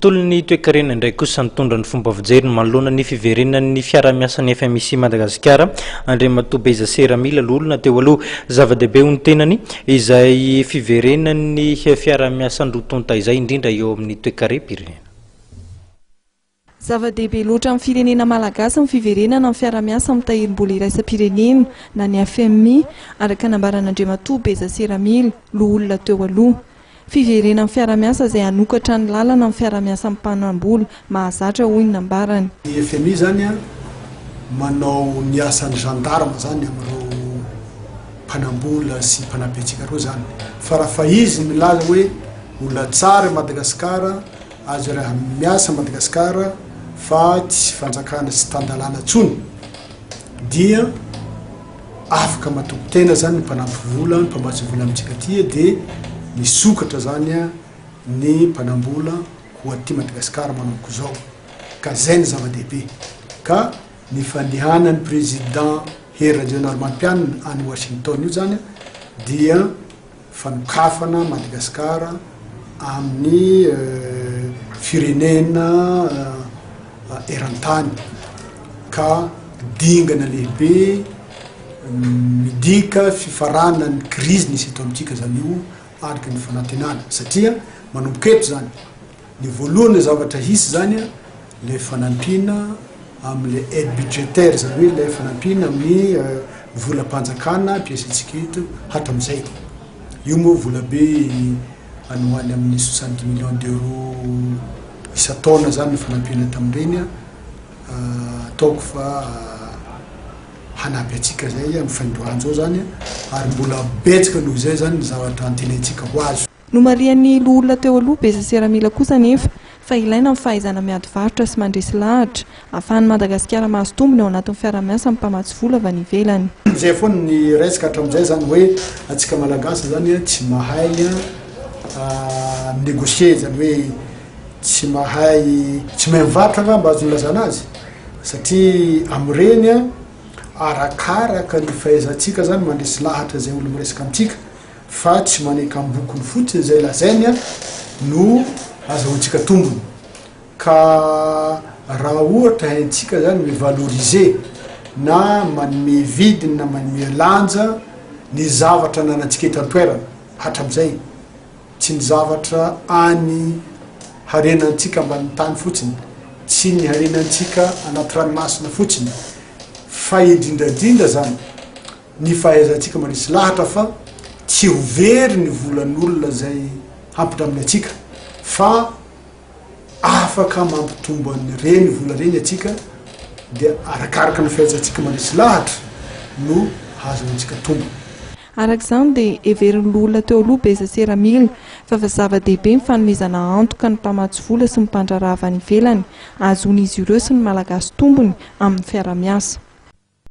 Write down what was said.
Tontolon'ny toekarena indray kosa nitondra ny fomba fijeriny manoloana ny fiverenan'ny fiarahamiasan'ny FMI sy Madagasikara, Andriamatoa Beza Seramila, loholona teo aloha. Zava-dehibe ho ny tenany izay fiverenan'ny fiarahamiasan'ny roa tonta izay, indrindra eo amin'ny toekarem-pirenena. Zava-dehibe loatra amin'ny firenena malagasy ny fiverenana amin'ny fiarahamiasa amin'ny tahirim-bola iraisam-pirenena na ny FMI, araka ny nambaran'Andriamatoa Beza Seramila, loholona teo aloha. Fiverenan'ny fiara-miasa izay hanokatra ny lalana amin'ny fiara-miasa amin'ny mpanambola mahazatra hoy ny nambarany. Ny FMI izany manao ny asan'ny gendarme izany amin'ireo mpanambola sy mpanabe antsika ireo izany fa raha fa izy milaza hoe olona tsara i Madagasikara, azo iaraha-miasa Madagasikara fa tsisy fanjakana tsy tan-dalàna intsony dia Afaka matoky tena zany ny mpanampy vola, ny mpamatsy vola amintsika aty dia misokatra zany ny mpanambola ho aty Madagasikara manomboka izao ka zay ny zava-dehibe ka ny fandehanan'ny président Hery Rajaonarimampianina any Washington io zany dia fanokafana Madagasikara amin'ny firenena eran-tany ka dingana lehibe midika fifaranan'ny krizy nisy eto amintsika zany io araka ny fanantenana satria manomboka eto zany Ny voalohany zavatra hisy zany a, le fanampiana amle aide budgetaire zany hoe le fanampiana amin'ny volam-panjakana ampiasaintsika eto hatramizay, io moa vola be any ho any amin'ny 70 millions d'euros isan-taona zany ny fanampiana tamin'ireny a, ataoko fa hanampy antsika zay amin'ny fanindroany zao zany ary mbola betsaka noho izay zany ny zavatra antenaintsika ho azo. Nomarihan'ny loholona teo aloha Beza Seramila kosa anefa fa ilaina ny fahaizana miady varotra sy mandresy lahatra ahafahan'i Madagasikara mahazo tombony ao anatin'ny fiarahamiasa amin'ny mpamatsy vola avy any ivelany. Izay foana ny resaka hatramin'izay izany hoe antsika Malagasy izany tsy mahay mi-negocier, izany hoe tsy mahay, tsy mahay mivarotra angamba azo nilazana azy satria amin'ireny arakaraka ny fahaizantsika izany mandresy lahatra izay olona miresaka amintsika. fa tsy manekambokony fotsiny izay lazainy no azahoantsika tombony ka raha ohatra haintsika zany mi-valoriser na manome vidiny na manome lanja ny zavatra ananantsika eto an-toerana hatramizay, tsy ny zavatra any harenantsika ambanin'ny tany fotsiny, tsy ny harenantsika anaty ranomasina fotsiny fa indrindrandrindra zany ny fahaizantsika mandresy lahatra fa tsy ho very ny volan'olona izay hampindraminy antsika fa afaka mampitombo an'ireny vola ireny antsika dia arakaraka ny fahaizantsika mandresy lahatra no hahazoantsika tombony. Araka izany dia heverin'ny loholona teo aloha Beza Seramila fa fa zava-dehibe ny fanomezana antoka ny mpamatsy vola sy ny mpandraharaha avy any ivelany hahazoan'izy ireo sy ny Malagasy tombony amin'ny fiarahamiasa.